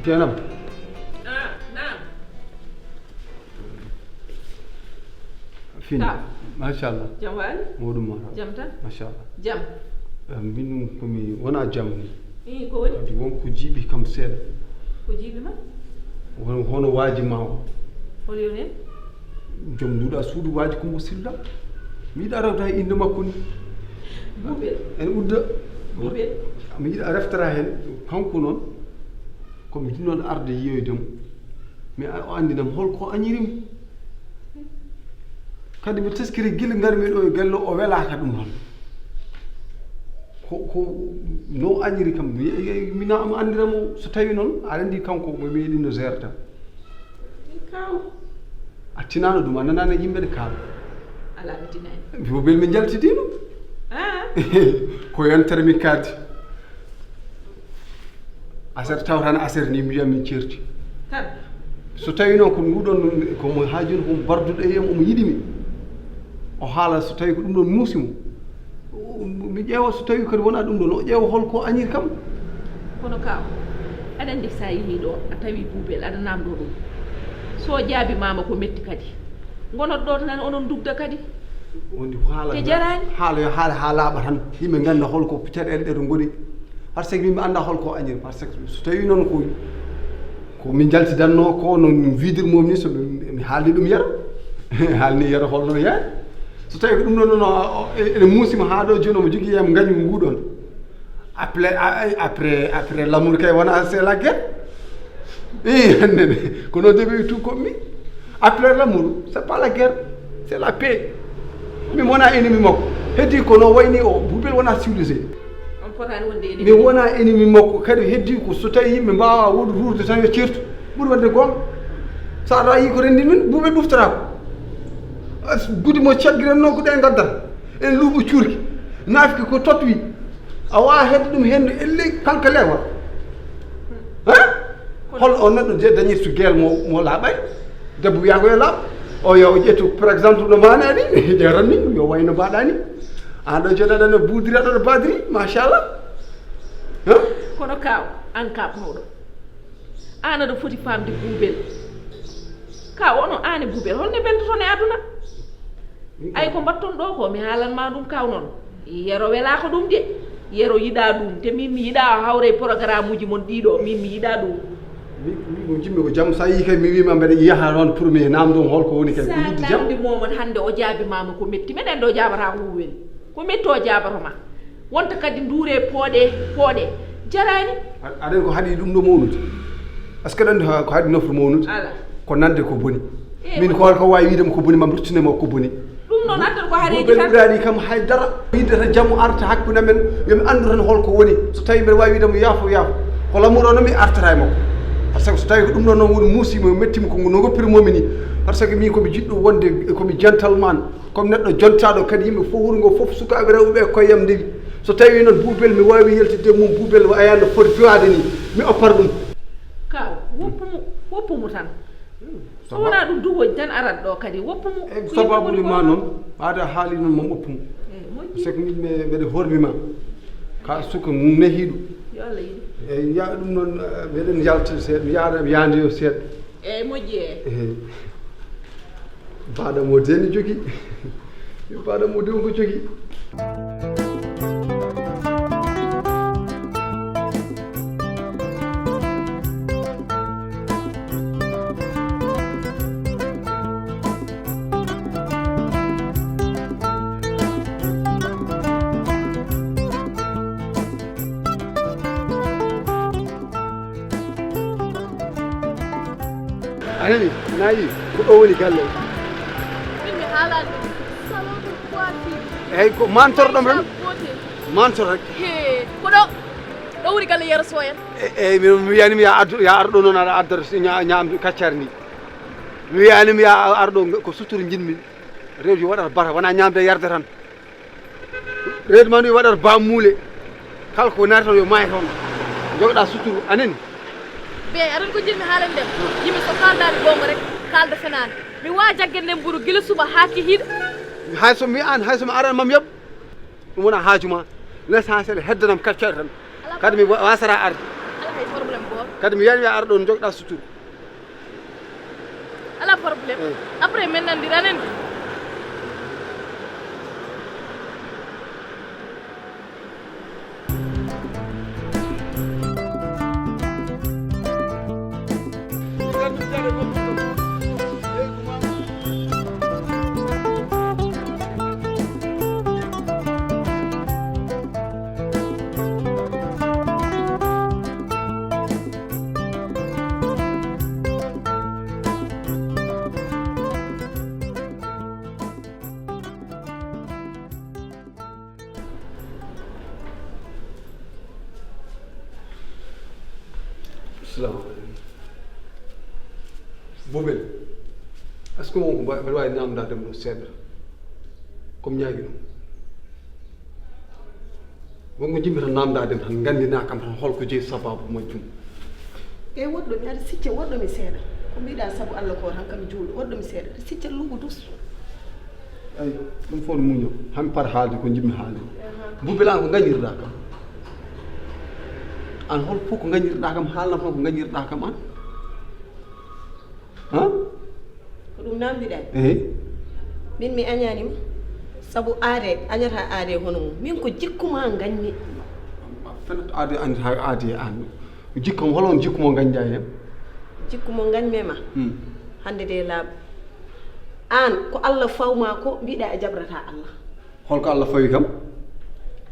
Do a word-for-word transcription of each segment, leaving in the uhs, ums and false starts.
Kenam. Ah, naam. Fini. Ka. Machallah. Jam waali? Moɗum mara. Jam tan? Machallah. Jam. Eh, min ɗum komi wona jam ni. Ii, ko woni? Kadi won ko jiiɓi kam seeɗa. Ko jiiɓi ma? Won hono waaji ma o. Hol yo nen? Joom nduɗa suudu waaji Kumba Silla. Mi yiɗa rewta e innde makko ni. Buubel. En udda. Buubel. Mi yiɗa reftata heen. Kanko noon, ko mi jinnoɗo arde yiyoyde mo. Mi a-, o anndinam hol ko añirim. Kadi mi teskiri gila ngarmi ɗo e galle o welaaka ɗum hon. Ko, ko no añiri kam, mi, mi, mi na mo anndira mo so tawi noon aɗa anndi kanko mo mi yiɗino gérta. Kaw. A tinano ɗum, a nanano yimɓe ne kaala. Ala mi tinani. Bobel min jaltidino. Ah. Ko yantere mi kaadi. Aset tawtani aset ni mbiya min certi. Tan. So tawi noon ko nguɗon ko mo haajun ko barduɗo e yam omo yiɗi mi. O haala so tawi ko ɗum ɗon muusi mo. Mi ƴeewa so tawi kadi wona ɗum ɗon o ƴeewa hol ko añir kam. Kono kaw, aɗa anndi so a yehii ɗo a tawi buubel aɗa namdo ɗum. So o jaabi mama ko metti kadi. Ngonot ɗo tan onon dugda kadi. Wondi ko haala. Te jaraani. Haala yo haala ha laaɓa tan. Yimɓe ngannda hol ko caɗeele ɗe to ngoni. Par ce que min mi annda hol ko añir. Par ce que so tawi noon ko, ko min jaltidanno ko no vidir mom ni so mi, mi haalni ɗum yero. Haalni yero hol no yaari. So tawi ko ɗum ɗon noon o, o, e, ene muusima haa ɗo jooni omo jogii yam ngañu ngu ɗon. Après, a-, a-, après, après l'amour kay wona c'est la guerre. Eh, hannde ne, ko noon de ɓe tout comme mi. Après l'amour, c'est pas la guerre, c'est la paix. Min wona ennemi makko. Heddi ko no wayni o, Bubel wona civilisé. On potani wonde ennemi. Min wona ennemi makko. Kadi heddi ko so tawi yimɓe mbawa wuurde tan yo certu. Ɓuri wadde gonga. Sa rayi ko rendi min, Bubel ɗuftata ko. As-, gudi mo caggiranno ko ɗe gaddata. En luuɓo cuurki. Nafki ko totwi. A wawa hedde ɗum hendu elle kalkalewa. Ha? Hol o neɗɗo je dañir su gel mo, mo laaɓay? Debbo wiya ko yo laaɓ. O yo o ƴettu, par exemple, no manani, ƴeeran ni, yo wayno mbaɗani. An ɗo joɗaɗa no budiri, aɗa ɗo badiri, machallah. Ha? Kono kaw, an kaɓnoɗo. An aɗa foti famde Bubel. Kaw, ono an e Bubel, holno beltoton e aduna? Ay ko mbatton ɗo ko, mi haalan ma ɗum kaw noon. Yero welaa ko ɗum de. Yero yiɗaa ɗum. Te min mi yiɗaa o hawra e programme uji mon ɗiɗo. Min mi yiɗaa ɗum. Mi, mi, ko jimmi ko jam. Sa yii kay mi wiima mbeɗa yaha noon pour mi namdon hol ko woni kay. Ko sa yidde jam. Namdi momon hannde o jaabi mama ko metti. Meɗen ɗo jaabata ko weli. Ko metti o jaabato ma. Wonta kadi nduure pooɗe, pooɗe. Jaraani. A-, aɗen ko haɗi ɗum ɗo mawnude. Est-ce que ɗon ko haɗi nofru mawnude? Ala. Ko nande ko boni. Eh, min ko ko wawi wiide mo ko boni, mam ruttine mo ko boni. Ɗum noon addan ko hareji tan. Ɓurɗani kam haydara. Yidde tan jam arta hakkunde men, yomi anndu tan hol ko woni. So tawi mbeɗa wawi wiide mo yaafo, yaafo. Ko lamour o no mi artata e makko. Par ce que so tawi ko ɗum ɗon noon woni muusi mo, metti mo ko no goppiri momi ni. Par ce que min komi jiɗɗo wonde, komi gentleman. Comme neɗɗo jontaɗo kadi yimɓe fof wuro ngo fof sukaaɓe rewɓe ɓe koyam ndewi. So tawi noon Bubel mi wawi yaltidde mum Bubel wa ayano foti fiwaade ni. Mi oppar ɗum. Kaw, woppu mo, woppu mo tan. So wona ɗum duwoñ tan arat ɗo kadi, woppu mo. E ko sababu yimɓe ni ma woni noon, ɓaade a haali noon mo woppu mo. Eh, moƴƴi. C'est que min me-, mbeɗa hormi ma. Ka suka nehiɗo. Yo Allah yiɗi. E ya ɗum noon, eh, meɗen yalta seeɗa, mi yaada, mi yaada yo seeɗa. Eeyi, moƴƴi e. Ehe. Baɗa mo deni jogi. Yo baɗa mo de ko jogi. A nani, na yi, ko ɗo woni galle o. Min mi haalaani ɗum. Salon de coiffure. Eyyi, ko mantoro ɗon tan? Gootel. Mantoro rek. He, ko ɗo, ɗo woni galle Yero Sow en. E-, eyyi, mi, mi wiyani mi ya addu, ya ar ɗo noon aɗa addata si ña-, ñaamdu kaccari ndi. Mi wiyani mi ya ar ɗo ko suturu jinmi. Rewdi waɗata bata, wona ñaamde yarde tan. Reedu ma ndu waɗata ba muule. Kala ko naati toon yo maaye toon. Jogoɗa suturu, a nani? Be, aɗon ko jiɗmi haalande ɗum. Yimɓe so kaaldaani goonga rek, kaalda fenaande. Mi wawa jaggande mburu gila suba haa kihiiɗe. Hay so mi an, hay so mi aran mam yaɓ. Ɗum wona haaju ma. L'essentiel heddanam kaccaɗo tan. Kadi mi wa-, wasata arde. Ala hay problème. Kadi mi wiyani wi a ara ɗo jogoɗa sutur. Ala problème. Après min nandiran en. Salamu aleykum. Bobel, est-ce que wonko mbaɗa mbaɗa waawi namdade mo seeɗa? Comme ñaagi ɗum. Wonko jimmi tan namdade tan, gandina kam tan holko jeyi sababu majjum. E woɗɗo mi aɗa sicca woɗɗo mi seeɗa. Ko mbiɗa sabu Allah ko tan kam juuɗo woɗɗo mi seeɗa. Aɗa sicca luuɓu dus. Ay, ɗum fof no muño. Hami par haalde ko jiɗmi haalde. Bubel an ko gañirɗa kam? An hol fof ko gañirɗa kam? Haalnam tan ko gañirɗa kam an? Han? Ko ɗum namdiɗa? Eyi. Min mi añaanima. Sabu aade añata aade hono mum. Min ko jikkuma gañmi. Fenat aade añata aade an. Jikkom, hol on jikku mo gañɗa hen? Jikku mo gañmi ma. Hmm. Hande de laaɓa. An ko Allah fawma ko mbiɗa a jabrata Allah. Holko Allah fawi kam?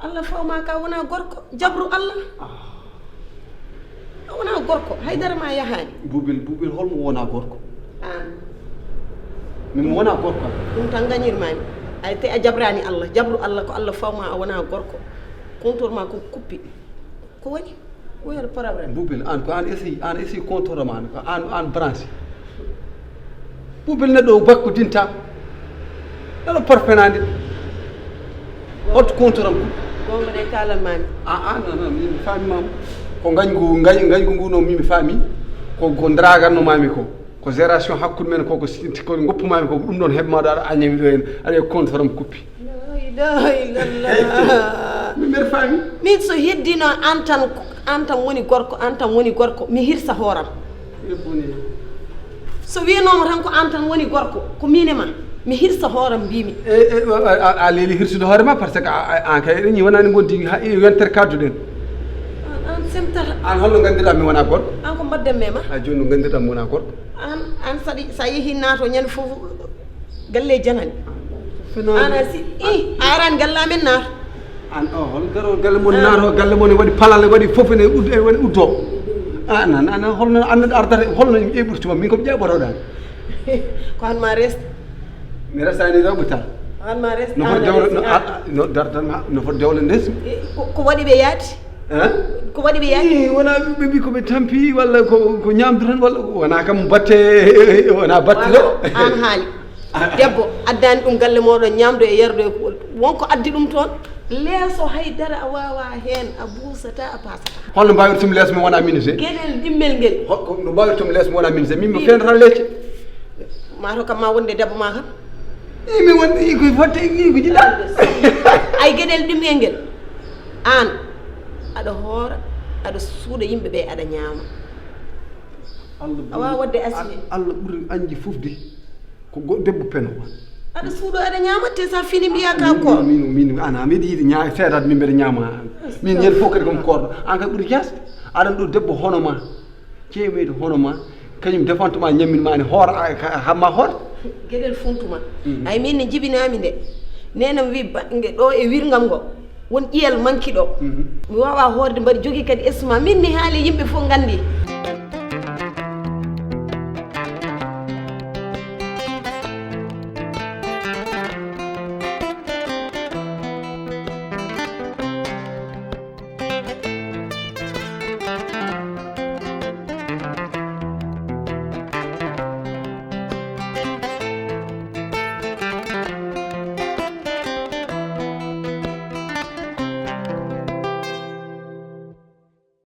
Allah fawma ka wona gorko, jabru Allah. Ah. A wona gorko, haydara ma yahani. Bubel, bubel holmo wona gorko? An. Min mi wona gorko. Ɗum tan gañirmami. Ay te a jabrani Allah, jabru Allah ko Allah fawma a wona gorko. Kontor ma ko kuppi. Ko woni? Ko woni problème? Bubel, an ko an essayi, an essayi contrôle ma, an, an, an branche. Bubel neɗɗo o bakko dinta. Neɗɗo parfenade. Hotto contrôle am? Gonga de kalan mami. Ah, ah, non, non, min mi faami mama. Ko ngañgu, ngañ-, ngañgu ngu no min mi faami. Ko, ko draganno mami ko. Ko génération hakkunde men ko, ko si-, ko goppu mami ko, ɗum ɗon heɓma ɗo aɗa añami ɗo hen, aɗa e contrôle am kuppi. La ilaha illallah. Min mbeɗa faami. Min so heddino an tan, an tan woni gorko, an tan woni gorko, mi hirsa hooram. E bone. So wiyanoma tan ko an tan woni gorko, ko min e ma, mi hirsa hooram mbimi. E, e, a, a, a leeli hirsude hoore ma par ce que a, a, an kay eɗen wonani gondi ha e yontere kadduɗen. An, an semtata. An holno gandirɗa mi wona gorko? An ko mbaddanmi e ma? A joni no gandirɗa mi wona gorko? An, an saɗi, sa yeehi naato ñande fof galle janani. Fena-, an a si, ih, a arani galle amen naato. An o, hol garo galle mon naato, galle mon e waɗi palal, e waɗi fof ene uddo, e waɗi uddo. An, an, an, holno an ardata, holno e ɓurti ma, min ko mi ƴeɓotoɗa. Ko an ma resta. Mi restani rewɓe tan. An ma resta. No foti dewle, no, a, no dar tan ha, no foti dewle ndesu. Ko, ko waɗi ɓe yaade? Hein? Ko waɗi ɓe yaade? Ii, wona ɓe mbi ko ɓe tampi walla ko, ko ñamdu tan walla wona kam batte, wona batte ɗo. Voilà, an haali. Debbo addani ɗum galle moɗon ñamdu e yardu e ko, wonko addi ɗum toon. Leeso haydara a wawa hen, a buusata, a pasata. Holno mbawirtumi leeso mi wona ministre? Gueɗel ɗimmel ngel. Hol-, ko no mbawirtumi leeso mi wona ministre? Min mi fendata leecce. Mato kam ma wonde debbo ma kam. Ii, mi won, ii, ko fotte, ii, ko jiɗɗa. Ay, gueɗel ɗimmel ngel. An, aɗa hoora, aɗa suuɗa yimɓe ɓe, aɗa ñaama. Allah a wawa ɓuri, wadde asine. Al-, Allah ɓuri anji fof de. Ko go-, debbo peno. Aɗa suuɗo, aɗa ñaama, te sa fini mbiya ka koor. Min, min, min, an, a meɗi yiide ña-, seedaade min mbeɗa ñaama. Min ñande fof kadi komi koorɗo. An kadi ɓuri jaasde. Aɗan ɗo debbo hono ma. Ceeɓeyɗo hono ma. Kañum defantuma ñamminma ne hoora, a, ka, hamma hoor. Geɗel funtuma. Mhm. Ay min ne jibinami nde. Nenam wi ba-, nge ɗo e wirgam ngo. Won ƴiyal manki ɗo. Mhm. Mi wawa hoorde mbaɗi jogui kadi esma. Min mi haali yimɓe fof gandi.